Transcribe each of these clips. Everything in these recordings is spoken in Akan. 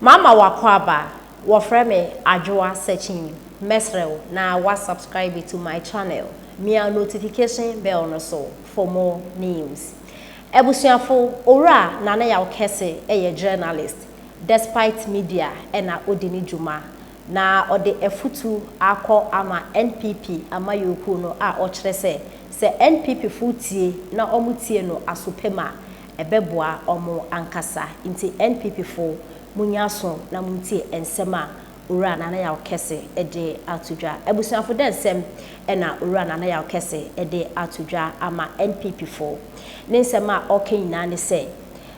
Mama w'akwaaba, wɔfrɛ me Adwoa Sekyim, mɛsrɛ wo na wa subscribe to my channel, mia notification bell no so for more news. Abusuafo, Owura Nana Yaw Kesse yɛ journalist, Despite Media na odi ne dwuma, na ɔde afutu akɔ ama NPP amayɔkuo no a ɔkyerɛ sɛ, sɛ NPP fo tie na wɔn tie no aso pɛ mu a, ɛbɛboa wɔn ankasa. Nti NPP fo monyɛ aso na montie nsɛm a Owura Nana Yaw Kesse de ato dwa. Abusuafo dɛ nsɛm na Owura Nana Yaw Kesse de ato dwa ama NPP fo? Ne nsɛm a ɔka nyinaa ne sɛ,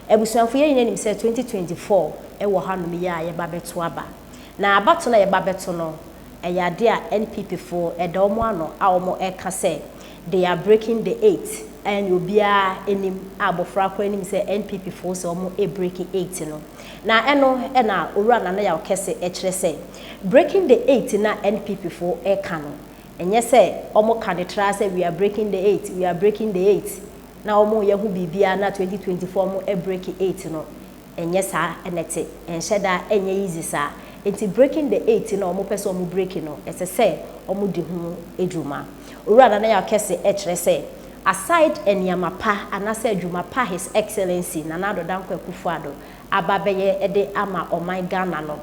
Abusuafo yɛn nyinaa nim sɛ 2024 wɔ hanom yi a yɛba bɛto aba. Na abato no a yɛba bɛto no, ɛyɛ adeɛ a NPP foɔ ɛda wɔn ano a wɔn ɛka sɛ they are breaking the eight ɛne obiara anim a abɔfra koraa nim sɛ NPP foɔ sɛ wɔn ɛbreaki eight no. Na ɛno ɛna Owura Nana Yaw Kɛse ɛkyerɛ sɛ breaking the eight no a NPP foɔ ɛka no ɛnyɛ sɛ wɔn ka no traa sɛ we are breaking the eight, we are breaking the eight na wɔn yɛ ho biribiara na 2024 wɔn ɛbreaki eight no. Ɛnyɛ saa na ɛte. Ɛnhyɛ da nyɛ easy saa. Nti breaking the eight no a wɔpɛ sɛ wɔn break no, ɛsɛ sɛ wɔdi ho dwuma. Owura Nana Yaw Kɛse kyerɛ sɛ, aside nneɛma pa anaasɛ adwuma pa His Excellency Nana Addo Dankwa Akufo-Addo aba abɛyɛ de ama ɔman Ghana no,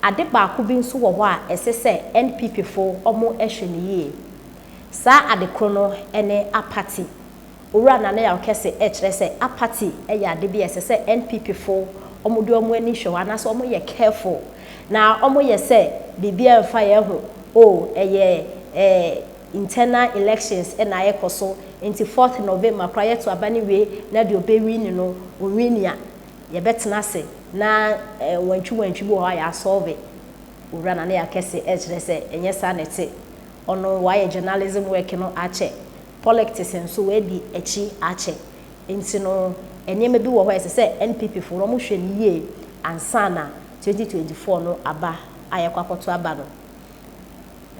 ade baako bi nso wɔ hɔ a ɛsɛ sɛ NPP fo wɔhwɛ no yie. Saa ade koro no ne apathy. Owura Nana Yaw Kɛse kyerɛ sɛ apathy yɛ ade bi a ɛsɛ sɛ NPP fo wɔn de wɔn ani hwɛ hɔ anaasɛ wɔn yɛ careful na wɔn yɛ sɛ biribiara mfa yɛn ho oh ɛyɛ eh internal elections na ɛkɔ so nti fourth November koraa yɛto aba no wie na deɛ ɔbɛ wini no ɔwini a yɛbɛtena ase na eh wantwi wantwi bi wɔ hɔ a yɛasɔlve. Owura Nana Yaw Kɛse kyerɛ sɛ ɛnyɛ saa na ɛte, ɔno wayɛ journalism work no akyɛ. Politics nso wadi akyi akyɛ nti no nneɛma bi wɔ hɔ a ɛsɛ sɛ NPP foɔ no wɔhwɛ no yie ansa na 2024 no aba a yɛkɔ akɔto aba no.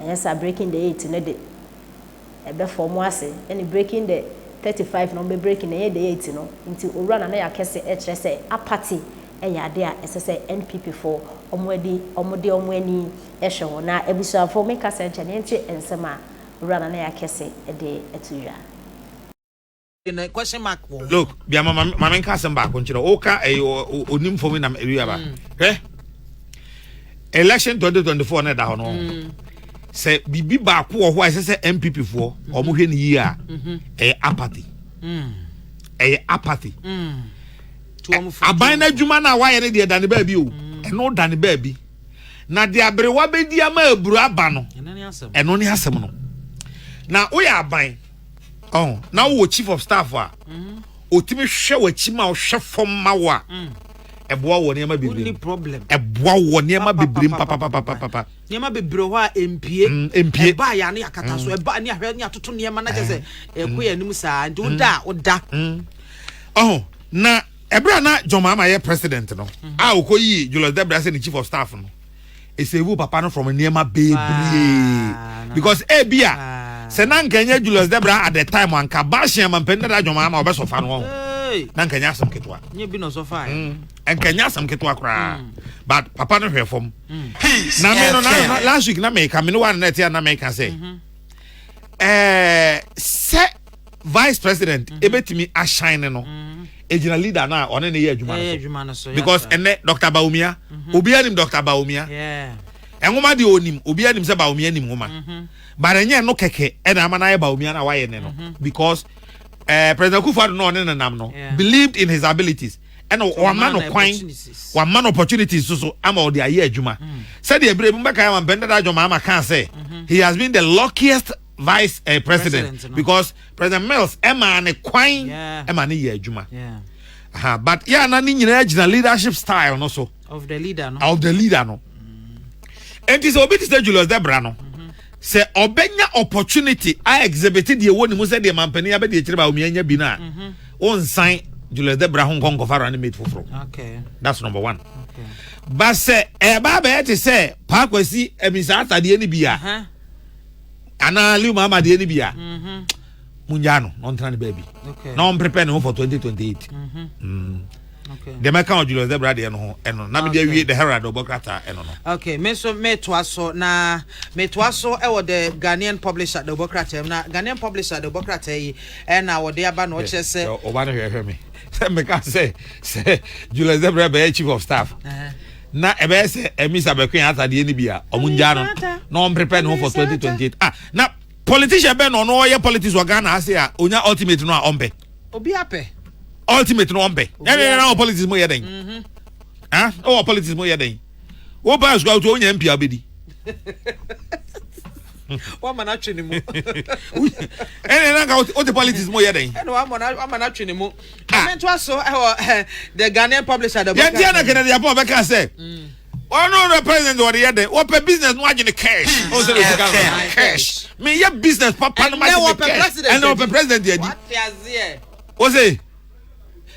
Ɛnyɛ saa breaking the eight no de ɛbɛfa wɔn ase ɛne breaking the 35 no wɔbɛ breaking no ɛnyɛ the eight no nti Owura Nana Yaw Kɛse kyerɛ sɛ apathy yɛ adeɛ a ɛsɛ sɛ NPP foɔ wɔn adi wɔn de wɔn ani hwɛ hɔ. Na abusuafoɔ me kasa nkyɛ no yɛnte nsɛm a Owura Nana Yaa Kɛse de ato dwa. Na question mark wɔ ho. Look, bia ma ma me nka asɛm baako nkyerɛ wo. Ka ɛyɛ onim fam na ewi aba. Hwɛ. Election 2024 na ɛda hɔ no. Sɛ biribi baako wɔ hɔ a ɛsɛ sɛ NPP foɔ wɔn hwɛ ne yie a, ɛyɛ apathy. Ɛyɛ apathy. Aban n'adwuma no a wayɛ no deɛ da ne baabi o. Ɛno da ne baabi. Na deɛ aberewa bɛdi ama aburo aba no, ɛno ne asɛm no. Na woyɛ aban, ɔho, na wowɔ chief of staff a, ɔtumi hwɛ w'akyi ma ɔhwɛ fam ma wo a, ɛboa wɔ nneɛma bebree mu. Ɛboa wɔ nneɛma bebree mu papapapapapa. Nneɛma bebree hɔ a ɛmpie. Ɛmpie. Ɛba a yɛano yɛakata so, ɛba ne ahwɛ ne atoto nneɛma na kyɛ sɛ ɛkɔ yɛn anim saa, nti woda a woda. Ɔho, na Ɛberɛ a na John Mahama yɛ president no a ɔkɔyii Julius Debrah sɛ ne chief of staff no, ɛsavuu papa no from nneɛma bebree because ebia sɛ na nka ɛnyɛ Julius Debrah at the time anka Bashian mampanin dada John Mahama ɔbɛsɔfa no ɔho na nka ɛnyɛ asɛm ketewa. Nka ɛnyɛ asɛm ketewa koraa but papa no hwɛ fam. Na me no na last week na meka me ne wa na ɛte a na meka sɛ ɛɛ sɛ vice president mm -hmm. ebetumi ahyɛn no mm-hmm. egyina leader na ɔne ne yɛ adwuma no so because ɛnɛ Dr. Bawumia mm-hmm. obiara nim Dr. Bawumia nwoma deɛ onim obiara nim sɛ Bawumia nim nwoma mm-hmm. but ɛnyɛ no kɛkɛ ɛna ama n'ayɛ Bawumia na wayɛ ne no because President Akufo-Addo na ɔne ne nam no believed in his abilities ɛna wama no kwan wama no opportunities so so ama ɔde ayɛ adwuma mm. sɛdeɛ ebire mu bɛka ama mpɛn dada adwuma ama kan sɛ he has been the luckiest vice president, president no. Because President Mills ɛmaa ne kwan ɛma ne yɛ adwuma yeah. But yɛ ana ne nyinaa gyina leadership style no so of the leader no of the leader no nti sɛ obi te sɛ Julius Debra no sɛ ɔbɛnya opportunity a exhibit deɛ ɛwɔ ne mu sɛ deɛ mampanin abɛde akyire ba omi anya bi no a wonsan Julius Debra ho nkɔ nkɔfa running mate foforɔ. That's number one. But sɛ ɛba abɛyɛ te sɛ Paakwasi Amisa atadeɛ no bi a anaa Liu Mahama deɛ no bi a mungyaa no na ɔntena ne baabi na ɔmprepare ne ho for 2028. Deɛ mɛka wɔ Julius Debra deɛ no ho ɛno na mede awie The Herald ɔbɔ krataa ɛno no. Okay, me nso metoa so na metoa so ɛwɔ The Ghanaian Publisher de ɔbɔ krataa mu na Ghanaian Publisher de ɔbɔ krataa yi ɛna wɔde aba na ɔkyerɛ sɛ. Ɔba no hwɛhwɛ me sɛ meka sɛ sɛ Julius Debra bɛyɛ chief of staff na ɛbɛyɛ sɛ Amisa bɛkwe atadeɛ no bi a ɔmo ngyaa no na ɔmo prepare ne ho for 2028 ah na politician bɛn na ɔno ɔyɛ politics wɔ Ghana ase a onya ultimate no a ɔmpɛ. Obi apɛ. Ultimate no ɔmpɛ. Ɛnna ɛnna wɔ politics mu yɛ dɛn? Mhm. Ah, wɔ politics mu yɛ dɛn? Wo ba sukuu awotu onya mpia bedi. Wama na atwe ne mu. Ɛnna ɛnna nka wote politics mu yɛ dɛn? Ɛnna wama na atwe ne mu. Ɛmɛ nto aso ɛwɔ the Ghanaian publisher the. Yɛn ti ɛna Kennedy Agyapong bɛka sɛ. Mm. Ɔno no president wɔde yɛ dɛ wɔpɛ business no agye ne cash. Ɔn sɛ de sika no cash. Meyɛ business papa no ma gye ne cash. Ɛnna wɔpɛ president adi. Ose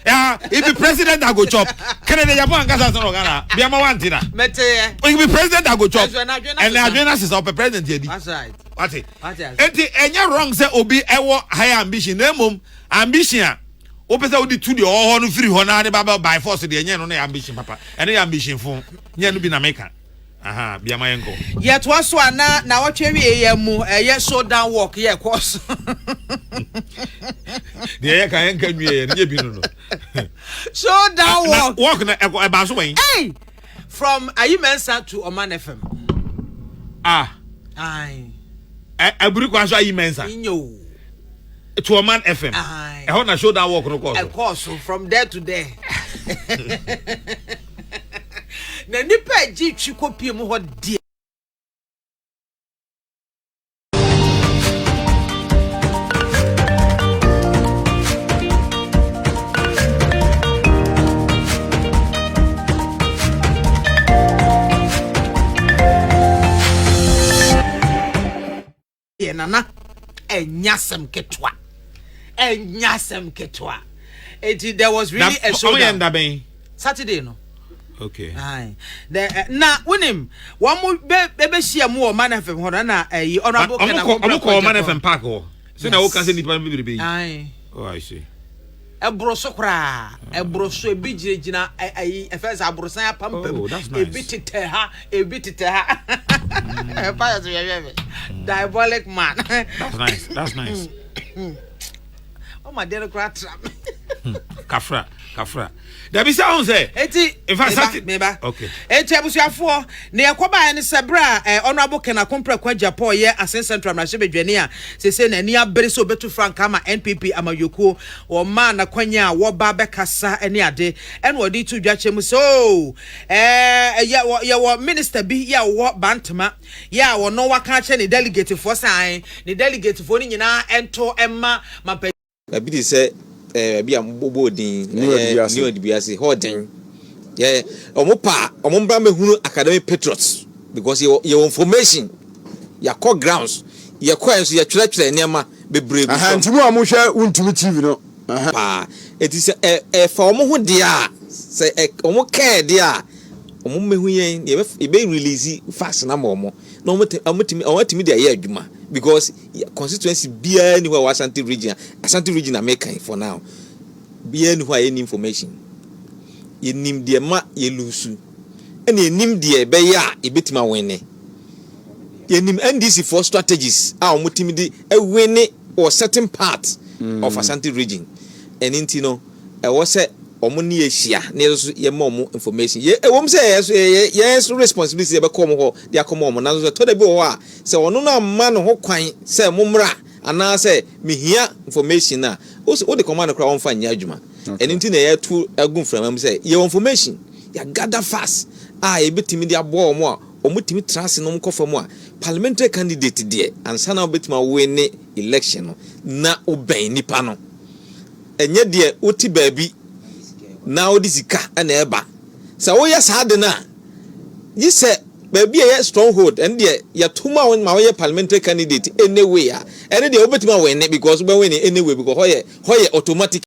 ah if be president I go chop. Kennedy Agyapong ankasa sɛ ɔgana biama wante na. If be president I go chop. Ɛnna adwene na sisa ɔpɛ president adi. Wate. Eti ɛnyɛ wrong sɛ obi ɛwɔ higher ambition na emom ambition a wopɛ sɛ wode tu deɛ ɔwɔ hɔ no firi hɔ na de ba by force deɛ ɛnyɛ no na yɛ ambition papa ɛno yɛ ambition fo nyɛ no bi na meka aha biama yɛnkɔ. Yɛtoa so a na naawɔtwe awie yɛ mu ɛyɛ showdown walk yɛ kɔ so. Deɛ yɛ ka yɛnka nwie yɛ no nyɛ bi no no. Showdown walk. Walk na ɛkɔ ɛbaa so wɛn. Hey! From Ayi Mensah to Oman FM. Ah. Aye. Aburi kwan so Ayi Mensah. Inyo. To Oman FM. Ɛhɔ na showdown walk no kɔɔ so. Ɛkɔɔ so from there to there. Na nipa agye twi kɔ pie mu hɔ deɛ. Yɛ nana ɛnyɛ asɛm ketewa ɛnyɛ asɛm ketewa eti there was really a showdown. Ɔmo yɛ ndabɛn. Saturday no. Okay. Aye. The, uh, na wonim wɔn mo bɛ bɛ hyia mu wɔ Man FM hɔ no na ɛyi eh, honourable Ken Akompra Ɔmo kɔ Man FM park hɔ. Sɛ na woka sɛ nipa no bebrebe yi. Aye. Oh, I see. Ɛboro so koraa. Ɛboro so ebi gyinagyina ayi ɛfɛ sɛ aborosan apampam. Oh, that's nice. Ebi tetɛ ha, ebi tetɛ ha. Ɛfa yɛ so yɛhwɛ me. Diabolic man. That's nice. That's nice. Ɔma deɛ no koraa tra me. Kafra, kafra. Dabi sɛ ɔn sɛ. Eti meba meba. Okay. Eti abusuafoɔ na yɛkɔ baeɛ ne sɛ berɛ a eh, Honourable Ken Akompreko Agyapong yɛ Asen Central mmarahyɛbadwani a sese n'ani abere sɛ obetu frankaa ama NPP amanyɔkuo wɔmaa n'akwanya a wɔba bɛkasa ne ade ɛna ɔde to dwa kyɛ mu sɛ oo ɛɛ yɛwɔ yɛwɔ minister bi yɛ a ɔwɔ Bantama yɛ a ɔno waka akyerɛ ne delegatefoɔ sɛ ae ne delegatefoɔ no nyinaa ɛnto ɛma mampa Baabi te sɛ ɛɛ baabi a mobobɔɔ din, New ɛyɛ Adubiase. New Adubiase, hɔ den. Yɛ wɔn pa a, wɔn mbra mbɛhunu Academic Patriots because yɛwɔ yɛwɔ information, yɛakɔ grounds, yɛkɔɛ nso yɛtwerɛtwerɛ nneɛma bebree gu Aha, fam nti mo a mohwɛ Wontumi TV no, aha. paa. Eti sɛ ɛ ɛfa wɔn ho deɛ a, sɛ ɛ wɔn kɛɛ deɛ a, wɔn mmɛhu yɛn, yɛbɛ yɛbɛ release facts no ama wɔn na wɔn wɔn atumi wɔn atumi de ayɛ adwuma because Constituency biara nni hɔ a ɛwɔ Ashanti region a, Ashanti region na meka yi for now, biara nni hɔ a yɛnni information. Yɛnim deɛ ɛma yɛ lose, ɛna yɛnim deɛ ɛbɛyɛ a yɛbɛtumi awene. Yɛnim NDC foɔ strategies a wɔtumi de wene wɔ certain part of Ashanti region. Ɛno nti no, ɛwɔ sɛ wɔn ne yɛ hyia na yɛn nso yɛma wɔn information. Yɛ ɛwɔ mu sɛ yɛn nso yɛ yɛn nso responsibility yɛbɛkɔ wɔn hɔ de akɔma wɔn, nanso ɛtɔ da bi wɔ hɔ a Sɛ ɔno no amma no ho kwan sɛ mommra anaasɛ mehia information a, wose wode kɔma no koraa ɔmfa nyɛ adwuma. Ɛno nti na yɛto agu mframa mu sɛ yɛwɔ information, yɛ gather fast a yɛbɛtumi de aboa wɔn a wɔtumi tra ase na wɔkɔ fam a, parliamentary candidate deɛ ansa na wobɛtumi awene election no na wobɛn nipa no. Ɛnyɛ deɛ wote baabi na wode sika na ɛba. Sɛ woyɛ saa ade no a, gye sɛ baabi a ɛyɛ stronghold, ɛno deɛ yɛto ma wo ma woyɛ parliamentary candidate anyway a, ɛno deɛ wobɛtumi awɛne because wobɛwɛne anyway because hɔ yɛ hɔ yɛ automatic.